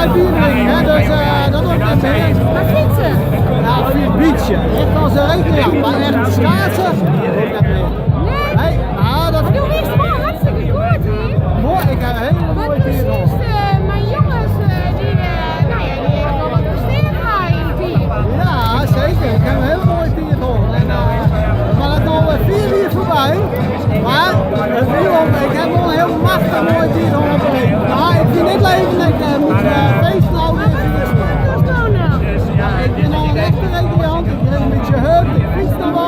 mei bierrinnen, hè, dus dat doe ik net mear. Maar fytsen? Ja, een beetje. Echt als een recreant, maar echt schaatsen doe ik net mear. Nee? Nee, maar dat... Maar do wiest wol hartstikke goed, hè? Moai, ik ha in hiele Want moaie do tiid hân. siest, myn jonges, dy, no ja, dy hawwe wol wat prestearre yn dy tiid. Ja, seker. Ik ha in hiele moaie tiid hân. En, mar dat is no 4 jier foarby. Mar it wie wol, ik ha wol in hiel machtich moaie tiid hân op de reed. Mar ik fyn it leven, ik moat feesten al Maar wat foar sport dochst no noch? Ja, ik bin no in echte rekreant. Ik rin in bytsje hurd, ik fyts noch wat.